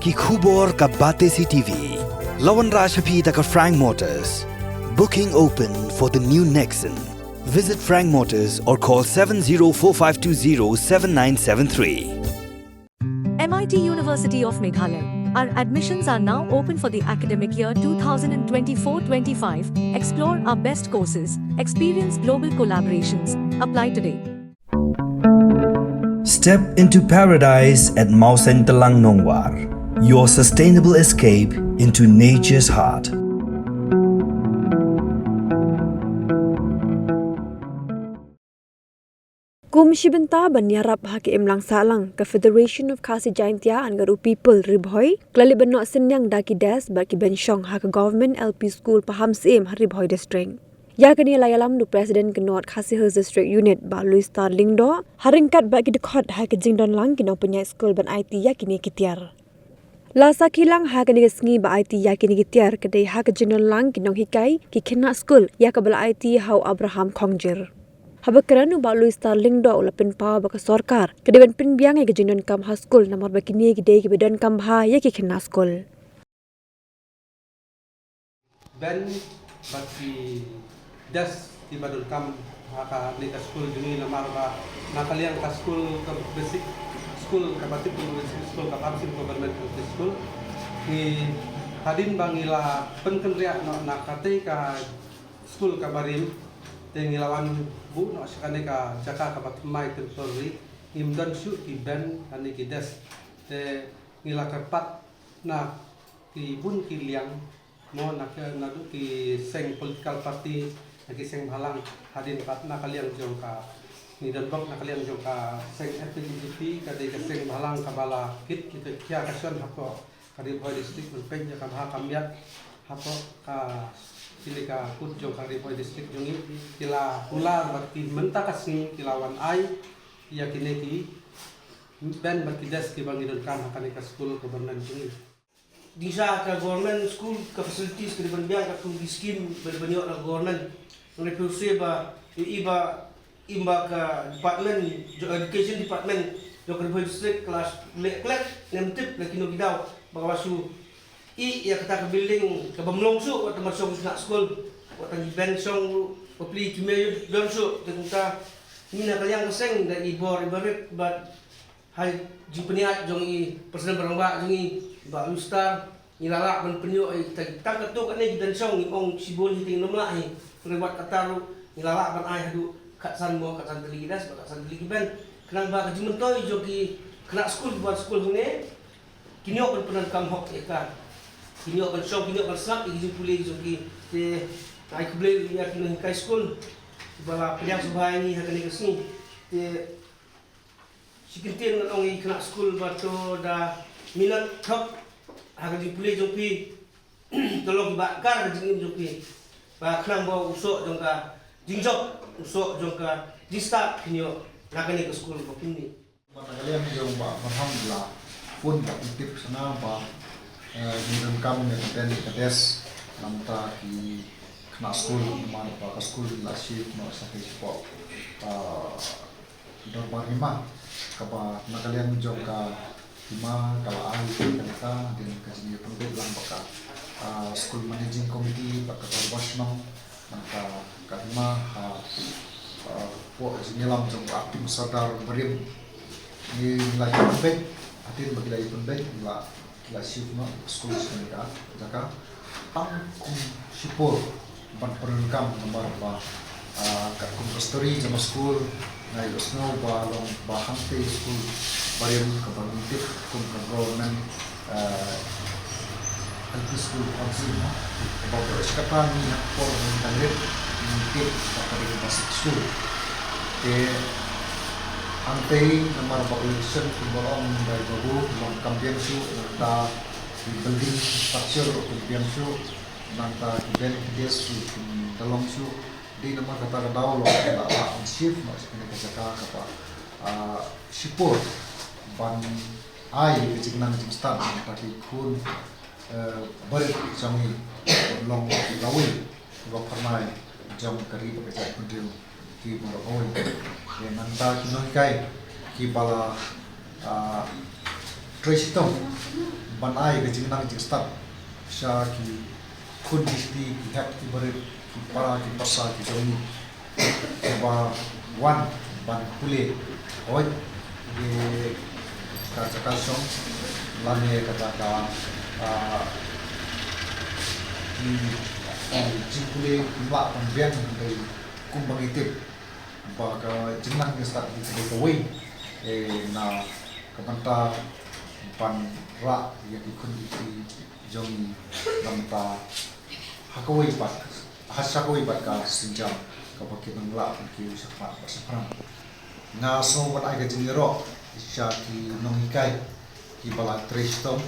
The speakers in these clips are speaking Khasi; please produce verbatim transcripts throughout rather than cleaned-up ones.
Ki khubor ka Batesi T V. La wanrah sha phi da ka Frank Motors. Booking open for the new Nexon. Visit Frank Motors or call seven zero four five two zero seven nine seven three. M I T University of Meghalaya. Our admissions are now open for the academic year twenty twenty-four twenty-five. Explore our best courses, experience global collaborations. Apply today. Step into paradise at Mawsyntelang Nongwar, your sustainable escape into nature's heart. Kum shi bynta ban ïarap ha ka imlang sahlang, ka Federation of Khasi Jaintia and Garo People Ri Bhoi ka la leit ban noh synñiang da ki desk bad ki bench shong ha ka Government L P School Pahamsyiem Siem ha Ri Bhoi District. Ïa kane la ïalam da u President ka North Khasi Hills District Unit Bah Louis Star Lyngdoh, ha ryngkat bad ki dkhot ha ka jingdon lang ki nongpynïaid skul ban aiti ïa kine ki tiar. La sakhi lang ha kane ka sngi ba aiti ïa kine ki tiar ka dei ha ka jingdon lang ki nonghikai ki khynnah skul ïa kaba la aiti ha u Abraham Khongjir. Haba kren u Bah Louis Star Lyngdoh u la pynpaw ba ka sorkar ka dei ban pynbiang ïa ka jingdonkam ha skul namar ba kine ki dei kiba donkam bha ïa ki khynnah skul. Bench bad ki desk kiba donkam ha kane ka skul jong ngi namar ba na ka liang ka skul ka basic school kaba tip kum basic school ka Pahamsyiem Government L P School. Ngi hadien ba ngi la pynkynriah noh na katei ka skul kaba rim te ngi la wan buh noh sha kane ka jaka kaba thymmai temporary. Ngim don shuh ki bench lane ki desk te ngi la kyrpad na ki bun ki liang mo na ka, naduh ki seng political party, na ki seng bhalang, hadien pat na ka liang jong ka, ngi don bok na ka liang jong ka seng F K J G P, ka dei ka seng bhalang kaba la kit kita kia ka shon hapoh ka Ri Bhoi District ban peit ïa ka bha ka miat hapoh ka kine ka kut jong ka Ri Bhoi District jong ngi. Ki la kular bad ki mynta ka sngi ki la wan ai ïa kine ki bench bad ki desk kiba ngi donkam ha kane ka skul ka Government jong ngi. Ding sha ka government school ka facilities ka dei ban biang katkum ki scheme ba dei ban ïoh na ka government. Ngi pyrshah ba i ba im ba ka department jong education department jong ka Ri Bhoi District ka la leh klet, ngam tip la kino ki daw ba ka la shu i ïa kata ka building kaba mlong shuh wat tang ban shong khynnah skul, wat tang ki bench shong bapli ki mei don shuh. Te kumta ngi na ka liang ka seng da i bor i barit bad ha jingpynïaid jong i President ba rangbah jong i Bah Louis Star, ngi la lah ban pynïoh ïa kita ki, tang katto katne ki bench shong, ngim ong shibun hi te ngim lah hi. Hynrei wat kata ruh ngi la lah ban ai haduh khatsan mo khatsan tylli ki desk bad khatsan tylli ki bench. Khnang ba ka jingmyntoi jong ki khynnah skul kiba wan skul hangne kin ïoh ban pyndonkam hok ïa ka, kin ïoh ban shong, kin ïoh ban sngap ïa ki jingpule jong ki. Te ai khublei ïa ki nonghikai skul kiba la pdiang sngewbha ïa ngi ha kane ka sngi. Te shi kyntien ngan ong ïa ki khynnah skul ba to da minot thok ha ka jingpule jong phi. To long kiba kar ha ka jingim jong phi ba khnang ba u soh jong ka jingjop, u soh jong ka jingstad phin ïoh na kane ka skul ba phin mih. Ba na ka liang jong Bah Abraham la phone ba phi tip shana ba, eh, ngi donkam ïa ka bench ka desk namar ki khynnah skul namar ba ka skul la shift noh sha ka spot. Ah, Dorbar Hima, kaba na ka liang jong ka hima ka la ai ka neta, hadien ka jingïapynbeit lang bad ka, ah, School Managing Committee bad ka Dorbar Shnong, na ka, ka hima ha, ah, hapoh jingïalam jong ka Acting Sordar barim. Ngi la ïapynbeit, hadien ba ki la ïapynbeit, ngi la ki la shift noh skul sha kane ka jaka. Tang kum shipor ban pyndonkam namar ba, ah, katkum ka story jong ka skul, nga ïohsngew ba long ba hangtei skul barim kaba ngi tip kum ka government, ah, L P school council mo. Kaba bro shi katta ngi hap por ngi tang rit ngi tip ba ka dei ba sik school. Te hangtei namar ba election kumba long ba i babu long kam biang shuh nangta ki building structure ruh kin biang shuh, nangta ki bench ki desk ruh kin da long shuh. Dei namar kata ka daw long ka la lah ban shift noh sha kane ka jaka kaba, ah, shipor ban ai ka jingnang jingstad nangta ki khun, eh, barit jong ngi long ki lawei kiba phyrnai jong ka ri bad ka jaitbynriew. Ki baroh kawei. Ïa nangta ki nonghikai kiba la, ah, trei shitom ban ai ka jingnang jingstad sha ki khun ki kti, ki hep ki barit, ki para ki parsa ki jong ngi kiba wan ban pule hoi ïa ka jaka shong lane kata ka, ah, ki, ki jingpule ym lah ban biang hynrei kumba ngi tip ba ka jingnang jingstad hi ka dei kawei, eh, na ka bynta ban rah ïa ki khun ki kti jong ngi na bynta ha kawei pat, ha sha kawei pat ka sienjam kaba kin nang lah ban kiew shakhmat bad shaphrang. Nga sngew ban ai ka jingïaroh sha ki nonghikai kiba la trei shitom.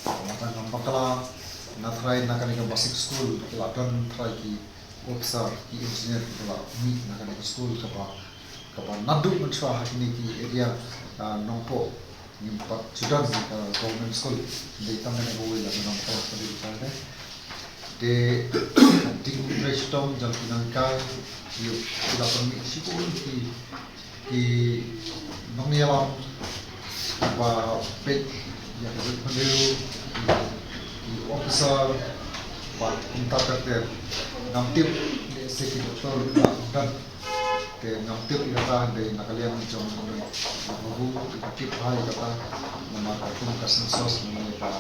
Nga tang ngam bakla, nga tharai na kane ka basic school ki la don tharai ki officer, ki engineer kiba la mih na kane ka school kaba, kaba naduh mynshuwa ha kine ki area, ah, Nongpoh ngim pat ju don ka government school. Dei tang kane kawei la, ngam bakla ka dei ka dei. Te ka ding trei shitom jong ki nonghikai, ki la pynmih shibun ki, ki nongïalam ba peit ïa ka jaitbynriew, ki, ki officer bad kumta ter ter. Ngam tip lehse ki doktor ki la don. Te ngam tip ïa kata, hynrei na ka liang jong u Babu, nga tip bha ïa kata namar ka kum ka census lane ka,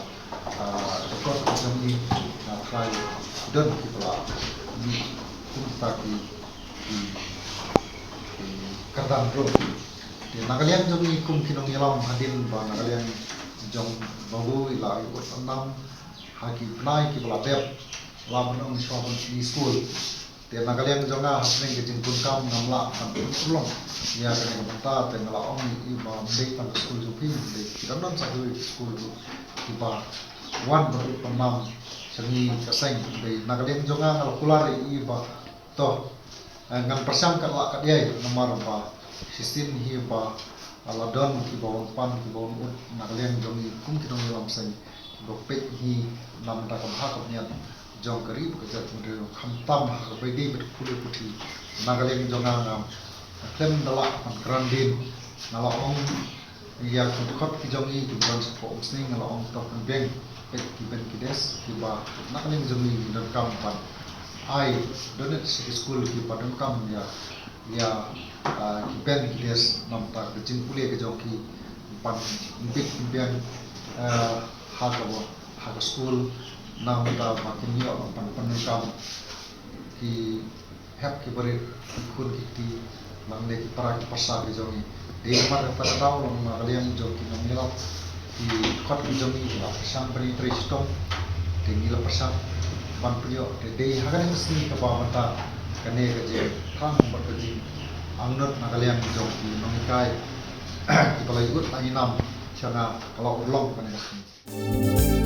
ah, record ka jong ngi, nga tharai don kiba la mih kumta ki, ki, ki kyrdan ruh. Te na ka liang jong ngi kum ki nongïalam, hadien ba na ka liang jong Babu i la ïoh nam ha ki bnai kiba la dep, la ban ong shuwa ban plie skul. Te na ka liang jong nga hapdeng ka jingdonkam ngam lah ban pynurlong ïa kane ka bynta, te nga la ong ïa i ba ym dei tang ka skul jong phi, ym dei, ki dang don sa kiwei ki skul ruh kiba wan ban ïoh nam sha ngi ka seng. Te na ka liang jong nga nga la kular ïa i ba to, eh, ngan pyrshang katba lah katba ïai namar ba shisien hi ba la don kiba wan pan, kiba wan ud na ka liang jong ngi kum ki nongïalam seng, kiba peit hi na ka bynta ka bha ka bniat jong ka ri bad ka jaitbynriew, khamtam ha kaba ïadei bad ka pule puthi. Na ka liang jong nga, nga khlem da lah ban kren dien, nga la ong ïa ki dkhot ki jong ngi kiba don shapoh Umsning, nga la ong to pynbiang peit ki bench ki desk kiba na ka liang jong ngi ngi donkam ban ai donate sha ki skul kiba donkam ïa, ïa, ah, ki bench ki desk na bynta ka jingpule ka jong ki, ban pynbiang, ah, ha kaba, ha ka skul na bynta ba kin ïoh ban pyndonkam ki hep ki barit, ki khun ki kti, lane ki para ki parsa ki jong ngi. Dei namar kata ka daw, lane na ka liang jong ki nongïalam, ki dkhot ki jong ngi ki la pyrshang ban ïatrei shitom, te ngi la pyrshang ban pynïoh. Te dei ha kane ka sngi kaba mynta kane ka jingthrang bad ka jingangnud na ka liang jong ki nonghikai kiba la ïoh nam sha nga ka la urlong kane ka sngi.